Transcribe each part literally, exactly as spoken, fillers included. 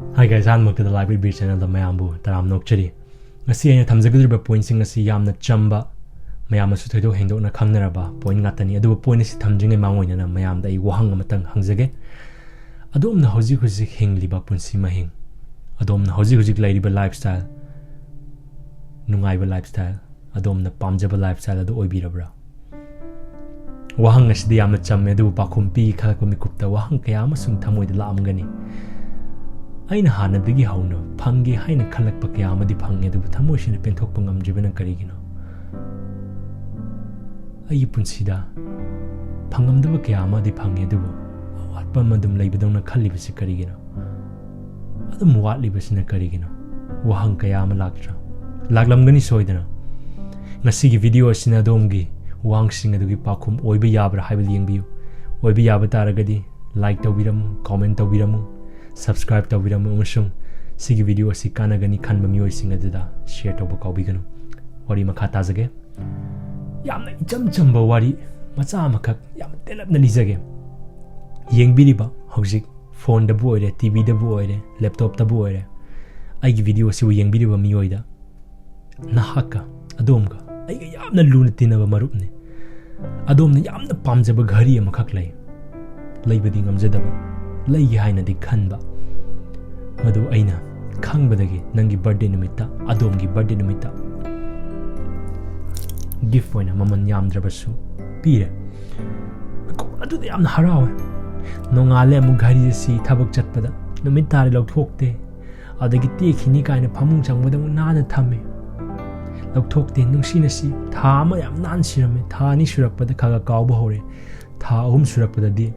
Hi guys, ꯑꯍꯥꯟꯕꯃꯛꯇꯗ Live with Beer channelꯗ ꯃꯌꯥꯝꯕꯨ ꯇꯔꯥꯝꯅ ꯑꯣꯛꯆꯔꯤ꯫ ꯉꯁꯤ ꯑꯩꯅ ꯊꯝꯖꯒꯗꯧꯔꯤꯕ pointꯁꯤꯡ ꯑꯁꯤ ꯌꯥꯝꯅ ꯆꯝꯕ, ꯃꯌꯥꯝꯅꯁꯨ ꯊꯣꯏꯗꯣꯛ ꯍꯦꯟꯗꯣꯛꯅ ꯈꯪꯅꯔꯕ point ꯉꯥꯛꯇꯅꯤ꯫ ꯑꯗꯨꯕꯨ point ꯑꯁꯤ ꯊꯝꯗ꯭ꯔꯤꯉꯩ ꯃꯃꯥꯡ ꯑꯣꯏꯅꯅ ꯃꯌꯥꯝꯗ ꯑꯩ ꯋꯥꯍꯪ ꯑꯃꯇꯪ ꯍꯪꯖꯒꯦ꯫ ꯑꯗꯣꯝꯅ ꯍꯧꯖꯤꯛ ꯍꯧꯖꯤꯛ ꯍꯤꯡꯂꯤꯕ ꯄꯨꯟꯁꯤ ꯃꯍꯤꯡ, ꯑꯗꯣꯝꯅ ꯍꯧꯖꯤꯛ ꯍꯧꯖꯤꯛ ꯂꯩꯔꯤꯕ lifestyle, ꯅꯨꯡꯉꯥꯏꯕ lifestyle, ꯑꯗꯣꯝꯅ ꯄꯥꯝꯖꯕ lifestyle ꯑꯗꯨ ꯑꯣꯏꯕꯤꯔꯕ꯭ꯔꯥ? ꯋꯥꯍꯪ ꯑꯁꯤꯗꯤ ꯌꯥꯝꯅ ꯆꯝꯃꯦ, ꯑꯗꯨꯕꯨ ꯄꯥꯎꯈꯨꯝ ꯄꯤꯒꯦ ꯈꯜꯂꯛꯄ ꯃꯤꯀꯨꯞꯇ ꯋꯥꯍꯪ ꯀꯌꯥ ꯑꯃꯁꯨ ꯊꯃꯣꯏꯗ ꯂꯥꯛꯂꯝꯒꯅꯤ꯫ ꯑꯩꯅ ꯍꯥꯟꯅꯗꯒꯤ ꯍꯧꯅ ꯐꯪꯒꯦ ꯍꯥꯏꯅ ꯈꯜꯂꯛꯄ ꯀꯌꯥ ꯑꯃꯗꯤ ꯐꯪꯉꯦ, ꯑꯗꯨꯕꯨ ꯊꯃꯣꯏꯁꯤꯅ ꯄꯦꯟꯊꯣꯛꯄ ꯉꯝꯗ꯭ꯔꯤꯕꯅ ꯀꯔꯤꯒꯤꯅꯣ? ꯑꯩꯒꯤ ꯄꯨꯟꯁꯤꯗ ꯐꯪꯉꯝꯗꯕ ꯀꯌꯥ ꯑꯃꯗꯤ ꯐꯪꯉꯦ, ꯑꯗꯨꯕꯨ ꯑꯋꯥꯠꯄ ꯑꯃ ꯑꯗꯨꯝ ꯂꯩꯕꯗꯧꯅ ꯈꯜꯂꯤꯕꯁꯤ ꯀꯔꯤꯒꯤꯅꯣ? ꯑꯗꯨꯝ ꯋꯥꯠꯂꯤꯕꯁꯤꯅ ꯀꯔꯤꯒꯤꯅꯣ? ꯋꯥꯍꯪ ꯀꯌꯥ ꯑꯃ ꯂꯥꯛꯇ꯭ꯔꯥ? ꯂꯥꯛꯂꯝꯒꯅꯤ ꯁꯣꯏꯗꯅ꯫ ꯉꯁꯤꯒꯤ video ꯑꯁꯤꯅ ꯑꯗꯣꯝꯒꯤ ꯋꯥꯍꯪꯁꯤꯡ ꯑꯗꯨꯒꯤ ꯄꯥꯎꯈꯨꯝ ꯑꯣꯏꯕ ꯌꯥꯕ꯭ꯔꯥ ꯍꯥꯏꯕꯗꯨ ꯌꯦꯡꯕꯤꯌꯨ꯫ ꯑꯣꯏꯕ ꯌꯥꯕ ꯇꯥꯔꯒꯗꯤ like ꯇꯧꯕꯤꯔꯝꯃꯨ, comment ꯇꯧꯕꯤꯔꯝꯃꯨ, subscribe ꯇꯧꯕꯤꯔꯝꯃꯨ, ꯑꯃꯁꯨꯡ ꯁꯤꯒꯤ video ꯑꯁꯤ ꯀꯥꯟꯅꯒꯅꯤ ꯈꯟꯕ ꯃꯤꯑꯣꯏꯁꯤꯡ ꯑꯗꯨꯗ share ꯇꯧꯕ ꯀꯥꯎꯕꯤꯒꯅꯨ꯫ ꯋꯥꯔꯤ ꯃꯈꯥ ꯇꯥꯖꯒꯦ꯫ ꯌꯥꯝꯅ ꯏꯆꯝ ꯆꯝꯕ ꯋꯥꯔꯤ ꯃꯆꯥ ꯑꯃꯈꯛ ꯌꯥꯝ ꯇꯦꯜꯂꯞꯅ ꯂꯤꯖꯒꯦ꯫ ꯌꯦꯡꯕꯤꯔꯤꯕ ꯍꯧꯖꯤꯛ phoneꯗꯕꯨ ꯑꯣꯏꯔꯦ, TVꯗꯕꯨ ꯑꯣꯏꯔꯦ, laptopꯇꯕꯨ ꯑꯣꯏꯔꯦ, ꯑꯩꯒꯤ video ꯑꯁꯤꯕꯨ ꯌꯦꯡꯕꯤꯔꯤꯕ ꯃꯤꯑꯣꯏꯗ, ꯅꯍꯥꯛꯀ, ꯑꯗꯣꯝꯒ, ꯑꯩꯒ ꯌꯥꯝꯅ ꯂꯨꯅ ꯇꯤꯟꯅꯕ ꯃꯔꯨꯞꯅꯤ꯫ ꯑꯗꯣꯝꯅ ꯌꯥꯝꯅ ꯄꯥꯝꯖꯕ ꯘꯔꯤ ꯑꯃꯈꯛ ꯂꯩ꯫ ꯂꯩꯕꯗꯤ ꯉꯝꯖꯗꯕ, ꯂꯩꯒꯦ ꯍꯥꯏꯅꯗꯤ ꯈꯟꯕ꯫ ꯃꯗꯨ ꯑꯩꯅ ꯈꯪꯕꯗꯒꯤ ꯅꯪꯒꯤ birthday ꯅꯨꯃꯤꯠꯇ, ꯑꯗꯣꯝꯒꯤ birthday ꯅꯨꯃꯤꯠꯇ gift ꯑꯣꯏꯅ ꯃꯃꯜ ꯌꯥꯝꯗ꯭ꯔꯕꯁꯨ ꯄꯤꯔꯦ꯫ ꯑꯗꯨꯗ ꯌꯥꯝꯅ ꯍꯔꯥꯎꯋꯦ꯫ ꯅꯣꯡꯉꯥꯜꯂꯦ ꯑꯃꯨꯛ ꯘꯔꯤ ꯑꯁꯤ ꯊꯕꯛ ꯆꯠꯄꯗ ꯅꯨꯃꯤꯠ ꯇꯥꯔꯦ ꯂꯧꯊꯣꯛꯇꯦ꯫ ꯑꯗꯒꯤ ꯇꯦꯛꯈꯤꯅꯤ ꯀꯥꯏꯅ ꯐꯃꯨꯡ ꯆꯪꯕꯗ ꯑꯃꯨꯛ ꯅꯥꯟꯅ ꯊꯝꯃꯦ꯫ ꯂꯧꯊꯣꯛꯇꯦ, ꯅꯨꯡꯁꯤꯅ ꯁꯤ ꯊꯥ ꯑꯃ ꯌꯥꯝ ꯅꯥꯟꯅ ꯁꯤꯔꯝꯃꯦ꯫ ꯊꯥ ꯑꯅꯤ ꯁꯨꯔꯛꯄꯗ ꯈꯔ ꯈꯔ ꯀꯥꯎꯕ ꯍꯧꯔꯦ꯫ ꯊꯥ ꯑꯍꯨꯝ ꯁꯨꯔꯛꯄꯗꯗꯤ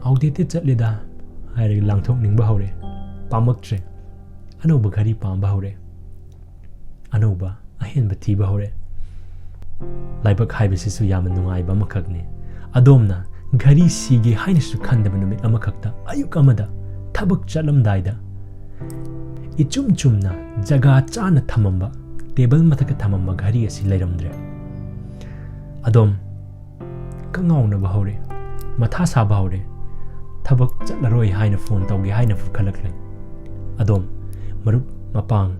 outdated ꯆꯠꯂꯦꯗ ꯍꯥꯏꯔꯒ ꯂꯥꯡꯊꯣꯛꯅꯤꯡꯕ ꯍꯧꯔꯦ꯫ ꯄꯥꯝꯃꯛꯇ꯭ꯔꯦ꯫ ꯑꯅꯧꯕ ꯘꯔꯤ ꯄꯥꯝꯕ ꯍꯧꯔꯦ꯫ ꯑꯅꯧꯕ ꯑꯍꯦꯟꯕ ꯊꯤꯕ ꯍꯧꯔꯦ꯫ ꯂꯥꯏꯕꯛ ꯍꯥꯏꯕꯁꯤꯁꯨ ꯌꯥꯝꯅ ꯅꯨꯡꯉꯥꯏꯕ ꯑꯃꯈꯛꯅꯤ꯫ ꯑꯗꯣꯝꯅ ꯘꯔꯤ ꯁꯤꯒꯦ ꯍꯥꯏꯅꯁꯨ ꯈꯟꯗꯕ ꯅꯨꯃꯤꯠ ꯑꯃꯈꯛꯇ ꯑꯌꯨꯛ ꯑꯃꯗ ꯊꯕꯛ ꯆꯠꯂꯝꯗꯥꯏꯗ ꯏꯆꯨꯝ ꯆꯨꯝꯅ ꯖꯒꯥ ꯆꯥꯅ ꯊꯝꯃꯝꯕ, table ꯃꯊꯛꯇ ꯊꯝꯃꯝꯕ ꯘꯔꯤ ꯑꯁꯤ ꯂꯩꯔꯝꯗ꯭ꯔꯦ꯫ ꯑꯗꯣꯝ ꯀꯉꯥꯎꯅꯕ ꯍꯧꯔꯦ, ꯃꯊꯥ ꯁꯥꯕ ꯍꯧꯔꯦ꯫ ꯊꯕꯛ ꯆꯠꯂꯔꯣꯏ ꯍꯥꯏꯅ ꯐꯣꯟ ꯇꯧꯒꯦ ꯍꯥꯏꯅ ꯈꯜꯂꯛꯂꯦ꯫ ꯑꯗꯣꯝ ꯃꯔꯨꯞ ꯃꯄꯥꯡ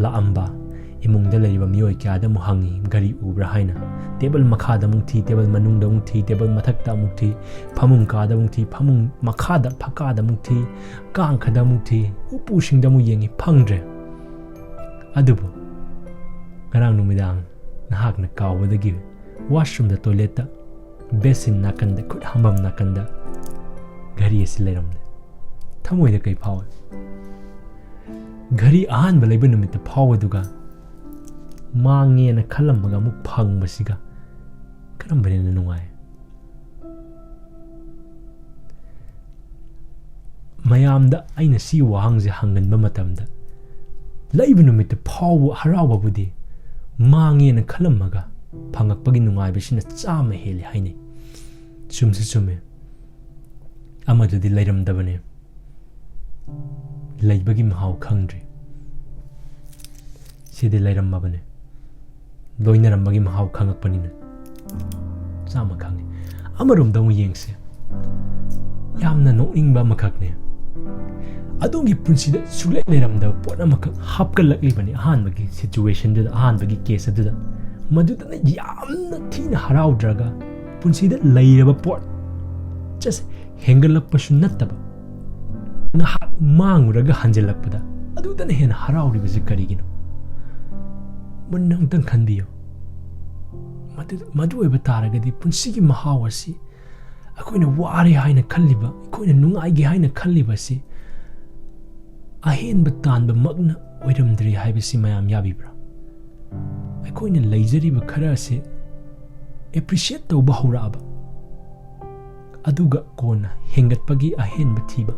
ꯂꯥꯛꯑꯝꯕ ꯏꯃꯨꯡꯗ ꯂꯩꯔꯤꯕ ꯃꯤꯑꯣꯏ ꯀꯌꯥꯗ ꯑꯃꯨꯛ ꯍꯪꯉꯤ, "ꯒꯥꯔꯤ ꯎꯕ꯭ꯔꯥ?" ꯍꯥꯏꯅ꯫ ꯇꯦꯕꯜ ꯃꯈꯥꯗ ꯑꯃꯨꯛ ꯊꯤ, ꯇꯦꯕꯜ ꯃꯅꯨꯡꯗ ꯑꯃꯨꯛ ꯊꯤ, ꯇꯦꯕꯜ ꯃꯊꯛꯇ ꯑꯃꯨꯛ ꯊꯤ, ꯐꯃꯨꯡ ꯀꯥꯗ ꯑꯃꯨꯛ ꯊꯤ, ꯐꯃꯨꯡ ꯃꯈꯥꯗ, ꯐꯛꯀꯥꯗ ꯑꯃꯨꯛ ꯊꯤ, ꯀꯥꯡꯈꯗ ꯑꯃꯨꯛ ꯊꯤ, ꯎꯄꯨꯁꯤꯡꯗ ꯑꯃꯨꯛ ꯌꯦꯡꯉꯤ, ꯐꯪꯗ꯭ꯔꯦ꯫ ꯑꯗꯨꯕꯨ ꯉꯔꯥꯡ ꯅꯨꯃꯤꯗꯥꯡ ꯅꯍꯥꯛꯅ ꯀꯥꯎꯕꯗꯒꯤ washroomꯗ, toiletꯇ, basin ꯅꯥꯀꯟꯗ, ꯈꯨꯠ ꯍꯥꯝꯐꯝ ꯅꯥꯀꯟꯗ ꯘꯔꯤ ꯑꯁꯤ ꯂꯩꯔꯝꯂꯦ꯫ ꯊꯃꯣꯏꯗ ꯀꯩ ꯐꯥꯎꯏ? ꯘꯔꯤ ꯑꯍꯥꯟꯕ ꯂꯩꯕ ꯅꯨꯃꯤꯠꯇ ꯐꯥꯎꯕꯗꯨꯒ ꯃꯥꯡꯉꯦꯅ ꯈꯜꯂꯝꯃꯒ ꯑꯃꯨꯛ ꯐꯪꯕꯁꯤꯒ ꯀꯔꯝꯕꯅ ꯍꯦꯟꯅ ꯅꯨꯡꯉꯥꯏ? ꯃꯌꯥꯝꯗ ꯑꯩꯅ ꯁꯤ ꯋꯥꯍꯪꯁꯦ ꯍꯪꯒꯟꯕ ꯃꯇꯝꯗ, ꯂꯩꯕ ꯅꯨꯃꯤꯠꯇ ꯐꯥꯎꯕ ꯍꯔꯥꯎꯕꯕꯨꯗꯤ ꯃꯥꯡꯉꯦꯅ ꯈꯜꯂꯝꯃꯒ ꯐꯪꯉꯛꯄꯒꯤ ꯅꯨꯡꯉꯥꯏꯕꯁꯤꯅ ꯆꯥꯝꯃ ꯍꯦꯜꯂꯤ ꯍꯥꯏꯅꯩ꯫ ꯆꯨꯝꯁꯨ ꯆꯨꯝꯃꯦ꯫ ꯑꯃꯗꯨꯗꯤ ꯂꯩꯔꯝꯗꯕꯅꯦ, ꯂꯩꯕꯒꯤ ꯃꯍꯥꯎ ꯈꯪꯗ꯭ꯔꯤ꯫ ꯁꯤꯗꯤ ꯂꯩꯔꯝꯃꯕꯅꯦ, ꯂꯣꯏꯅꯔꯝꯕꯒꯤ ꯃꯍꯥꯎ ꯈꯪꯉꯛꯄꯅꯤꯅ ꯆꯥꯝꯃ ꯈꯪꯉꯤ꯫ ꯑꯃꯔꯣꯝꯗ ꯑꯃꯨꯛ ꯌꯦꯡꯁꯦ, ꯌꯥꯝꯅ ꯅꯣꯛꯅꯤꯡꯕ ꯑꯃꯈꯛꯅꯦ꯫ ꯑꯗꯣꯝꯒꯤ ꯄꯨꯟꯁꯤꯗ ꯁꯨꯡꯂꯩ ꯂꯩꯔꯝꯗꯕ ꯄꯣꯠ ꯑꯃꯈꯛ ꯍꯥꯞꯀꯠꯂꯛꯂꯤꯕꯅꯤ ꯑꯍꯥꯟꯕꯒꯤ situationꯗꯨꯗ, ꯑꯍꯥꯟꯕꯒꯤ case ꯑꯗꯨꯗ꯫ ꯃꯗꯨꯗꯅ ꯌꯥꯝꯅ ꯊꯤꯅ ꯍꯔꯥꯎꯗ꯭ꯔꯒ, ꯄꯨꯟꯁꯤꯗ ꯂꯩꯔꯕ ꯄꯣꯠ just ꯍꯦꯟꯒꯠꯂꯛꯄꯁꯨ ꯅꯠꯇꯕ, ꯉꯥꯏꯍꯥꯛ ꯃꯥꯡꯉꯨꯔꯒ ꯍꯟꯖꯤꯜꯂꯛꯄꯗ ꯑꯗꯨꯗꯅ ꯍꯦꯟꯅ ꯍꯔꯥꯎꯔꯤꯕꯁꯤ ꯀꯔꯤꯒꯤꯅꯣ? ꯃꯨꯟꯅ ꯑꯃꯨꯛꯇꯪ ꯈꯟꯕꯤꯌꯨ꯫ ꯃꯗꯨ, ꯃꯗꯨ ꯑꯣꯏꯕ ꯇꯥꯔꯒꯗꯤ ꯄꯨꯟꯁꯤꯒꯤ ꯃꯍꯥꯎ ꯑꯁꯤ, ꯑꯩꯈꯣꯏꯅ ꯋꯥꯔꯦ ꯍꯥꯏꯅ ꯈꯜꯂꯤꯕ, ꯑꯩꯈꯣꯏꯅ ꯅꯨꯡꯉꯥꯏꯒꯦ ꯍꯥꯏꯅ ꯈꯜꯂꯤꯕ ꯑꯁꯤ ꯑꯍꯦꯟꯕ ꯇꯥꯟꯕꯃꯛꯅ ꯑꯣꯏꯔꯝꯗ꯭ꯔꯦ ꯍꯥꯏꯕꯁꯤ ꯃꯌꯥꯝ ꯌꯥꯕꯤꯕ꯭ꯔꯥ? ꯑꯩꯈꯣꯏꯅ ꯂꯩꯖꯔꯤꯕ ꯈꯔ ꯑꯁꯤ appreciate ꯇꯧꯕ ꯍꯧꯔꯛꯑꯕ, ꯑꯗꯨꯒ ꯀꯣꯟꯅ ꯍꯦꯟꯒꯠꯄꯒꯤ ꯑꯍꯦꯟꯕ ꯊꯤꯕ,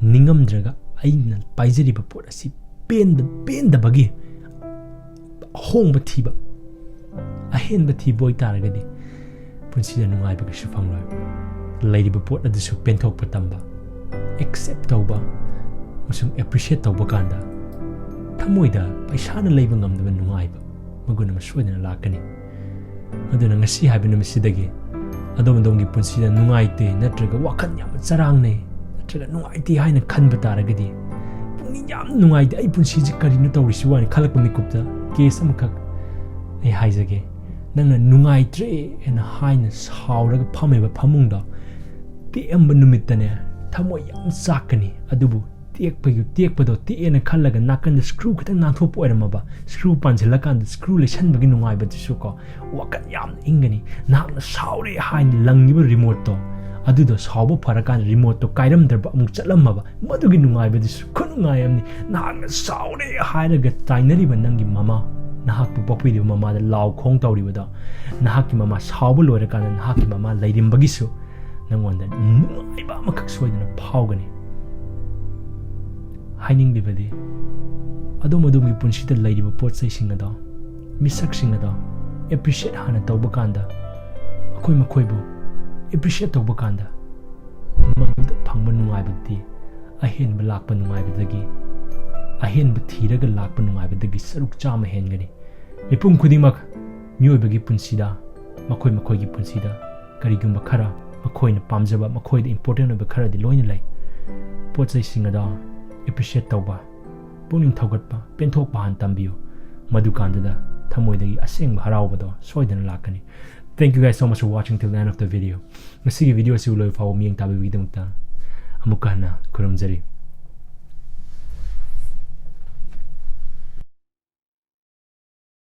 ꯅꯤꯡꯉꯝꯗ꯭ꯔꯒ ꯑꯩꯅ ꯄꯥꯏꯖꯔꯤꯕ ꯄꯣꯠ ꯑꯁꯤ ꯄꯦꯟꯗ-, ꯄꯦꯟꯗꯕꯒꯤ ꯑꯍꯣꯡꯕ ꯊꯤꯕ, ꯑꯍꯦꯟꯕ ꯊꯤꯕ ꯑꯣꯏꯇꯥꯔꯒꯗꯤ ꯄꯨꯟꯁꯤꯗ ꯅꯨꯡꯉꯥꯏꯕ ꯀꯩꯁꯨ ꯐꯪꯂꯣꯏ꯫ ꯂꯩꯔꯤꯕ ꯄꯣꯠ ꯑꯗꯨꯁꯨ ꯄꯦꯟꯊꯣꯛꯄ ꯇꯝꯕ, accept ꯇꯧꯕ ꯑꯃꯁꯨꯡ appreciate ꯇꯧꯕ ꯀꯥꯟꯗ ꯊꯃꯣꯏꯗ ꯄꯩꯁꯥꯅ ꯂꯩꯕ ꯉꯝꯗꯕ ꯅꯨꯡꯉꯥꯏꯕ ꯃꯒꯨꯟ ꯑꯃ ꯁꯣꯏꯗꯅ ꯂꯥꯛꯀꯅꯤ꯫ ꯑꯗꯨꯅ ꯉꯁꯤ ꯍꯥꯏꯕ ꯅꯨꯃꯤꯠꯁꯤꯗꯒꯤ ꯑꯗꯣꯝ ꯑꯗꯣꯝꯒꯤ ꯄꯨꯟꯁꯤꯗ ꯅꯨꯡꯉꯥꯏꯇꯦ ꯅꯠꯇ꯭ꯔꯒ ꯋꯥꯈꯜ ꯌꯥꯝꯅ ꯆꯔꯥꯡꯅꯩ ꯅꯠꯇ꯭ꯔꯒ ꯅꯨꯡꯉꯥꯏꯇꯦ ꯍꯥꯏꯅ ꯈꯟꯕ ꯇꯥꯔꯒꯗꯤ, "ꯄꯨꯛꯅꯤꯡ ꯌꯥꯝ ꯅꯨꯡꯉꯥꯏꯇꯦ, ꯑꯩ ꯄꯨꯟꯁꯤꯁꯤ ꯀꯔꯤꯅꯣ ꯇꯧꯔꯤꯁꯤꯕꯨ?" ꯍꯥꯏꯅ ꯈꯜꯂꯛꯄ ꯃꯤꯀꯨꯞꯇ ꯀꯦꯁ ꯑꯃꯈꯛ ꯑꯩ ꯍꯥꯏꯖꯒꯦ꯫ ꯅꯪꯅ "ꯅꯨꯡꯉꯥꯏꯇ꯭ꯔꯦ" ꯍꯥꯏꯅ ꯍꯥꯏꯅ ꯁꯥꯎꯔꯒ ꯐꯝꯃꯤꯕ ꯐꯃꯨꯡꯗꯣ ꯇꯦꯛꯑꯝꯕ ꯅꯨꯃꯤꯠꯇꯅꯦ, ꯊꯃꯣꯏ ꯌꯥꯝ ꯆꯥꯛꯀꯅꯤ꯫ ꯑꯗꯨꯕꯨ ꯇꯦꯛꯄꯒꯤ, ꯇꯦꯛꯄꯗꯣ ꯇꯦꯛꯑꯦꯅ ꯈꯜꯂꯒ ꯅꯥꯀꯟꯗ ꯁ꯭ꯀ꯭ꯔꯨ ꯈꯤꯇꯪ ꯅꯥꯟꯊꯣꯛꯄ ꯑꯣꯏꯔꯝꯃꯕ, ꯁ꯭ꯀ꯭ꯔꯨ ꯄꯥꯟꯁꯤꯜꯂꯀꯥꯟꯗ ꯁ꯭ꯀ꯭ꯔꯨ ꯂꯩꯁꯟꯕꯒꯤ ꯅꯨꯡꯉꯥꯏꯕꯗꯨꯁꯨ ꯀꯣ, ꯋꯥꯈꯜ ꯌꯥꯝꯅ ꯏꯪꯒꯅꯤ꯫ ꯅꯍꯥꯛꯅ "ꯁꯥꯎꯔꯦ" ꯍꯥꯏꯅ ꯂꯪꯉꯤꯕ ꯔꯤꯃꯣꯠꯇꯣ, ꯑꯗꯨꯗꯣ ꯁꯥꯎꯕ ꯐꯔꯀꯥꯟꯗ ꯔꯤꯃꯣꯠꯇꯣ ꯀꯥꯏꯔꯝꯗ꯭ꯔꯕ ꯑꯃꯨꯛ ꯆꯠꯂꯝꯃꯕ, ꯃꯗꯨꯒꯤ ꯅꯨꯡꯉꯥꯏꯕꯗꯨꯁꯨ ꯈꯨꯅꯨꯡꯉꯥꯏ ꯑꯃꯅꯤ꯫ ꯅꯍꯥꯛꯅ "ꯁꯥꯎꯔꯦ" ꯍꯥꯏꯔꯒ ꯇꯥꯏꯅꯔꯤꯕ ꯅꯪꯒꯤ ꯃꯃꯥ, ꯅꯍꯥꯛꯄꯨ ꯄꯣꯛꯄꯤꯔꯤꯕ ꯃꯃꯥꯗ ꯂꯥꯎ ꯈꯣꯡ ꯇꯧꯔꯤꯕꯗꯣ, ꯅꯍꯥꯛꯀꯤ ꯃꯃꯥ ꯁꯥꯎꯕ ꯂꯣꯏꯔꯀꯥꯟꯗ ꯅꯍꯥꯛꯀꯤ ꯃꯃꯥ ꯂꯩꯔꯝꯕꯒꯤꯁꯨ ꯅꯪꯉꯣꯟꯗ ꯅꯨꯡꯉꯥꯏꯕ ꯑꯃꯈꯛ ꯁꯣꯏꯗꯅ ꯐꯥꯎꯒꯅꯤ꯫ ꯍꯥꯏꯅꯤꯡꯂꯤꯕꯗꯤ, ꯑꯗꯣꯝ ꯑꯗꯣꯝꯒꯤ ꯄꯨꯟꯁꯤꯗ ꯂꯩꯔꯤꯕ ꯄꯣꯠ ꯆꯩꯁꯤꯡ ꯑꯗꯣ, ꯃꯤꯁꯛꯁꯤꯡ ꯑꯗꯣ ꯑꯦꯄ꯭ꯔꯤꯁꯤꯌꯦꯠ ꯍꯥꯟꯅ ꯇꯧꯕ ꯀꯥꯟꯗ, ꯑꯩꯈꯣꯏ ꯃꯈꯣꯏꯕꯨ ꯑꯦꯄ꯭ꯔꯤꯁꯤꯌꯦꯠ ꯇꯧꯕ ꯀꯥꯟꯗ, ꯃꯗꯨꯗ ꯐꯪꯕ ꯅꯨꯡꯉꯥꯏꯕꯗꯤ ꯑꯍꯦꯟꯕ ꯂꯥꯛꯄ ꯅꯨꯡꯉꯥꯏꯕꯗꯒꯤ, ꯑꯍꯦꯟꯕ ꯊꯤꯔꯒ ꯂꯥꯛꯄ ꯅꯨꯡꯉꯥꯏꯕꯗꯒꯤ ꯁꯔꯨꯛ ꯆꯥꯝꯃ ꯍꯦꯟꯒꯅꯤ꯫ ꯃꯤꯄꯨꯝ ꯈꯨꯗꯤꯡꯃꯛ ꯃꯤꯑꯣꯏꯕꯒꯤ ꯄꯨꯟꯁꯤꯗ, ꯃꯈꯣꯏ ꯃꯈꯣꯏꯒꯤ ꯄꯨꯟꯁꯤꯗ ꯀꯔꯤꯒꯨꯝꯕ ꯈꯔ, ꯃꯈꯣꯏꯅ ꯄꯥꯝꯖꯕ, ꯃꯈꯣꯏꯗ ꯏꯝꯄꯣꯔꯇꯦꯟ ꯑꯣꯏꯕ ꯈꯔꯗꯤ ꯂꯣꯏꯅ ꯂꯩ꯫ ꯄꯣꯠ ꯆꯩꯁꯤꯡ ꯑꯗꯣ ꯑꯦꯄ꯭ꯔꯤꯁꯤꯌꯦꯠ ꯇꯧꯕ, ꯄꯨꯛꯅꯤꯡ ꯊꯧꯒꯠꯄ, ꯄꯦꯟꯊꯣꯛꯄ ꯍꯥꯟꯅ ꯇꯝꯕꯤꯌꯨ꯫ ꯃꯗꯨꯀꯥꯟꯗꯨꯗ ꯊꯃꯣꯏꯗꯒꯤ ꯑꯁꯦꯡꯕ ꯍꯔꯥꯎꯕꯗꯣ ꯁꯣꯏꯗꯅ ꯂꯥꯛꯀꯅꯤ꯫ Thank you guys so much for watching till the end of the video. ꯉꯁꯤꯒꯤ ꯚꯤꯗꯤꯑꯣ ꯑꯁꯤ ꯂꯣꯏꯕ ꯐꯥꯎꯕ ꯃꯤꯠꯌꯦꯡ ꯇꯥꯕꯤꯕꯒꯤꯗꯃꯛꯇ ꯑꯃꯨꯛꯀ ꯍꯟꯅ ꯈꯨꯔꯨꯝꯖꯔꯤ꯫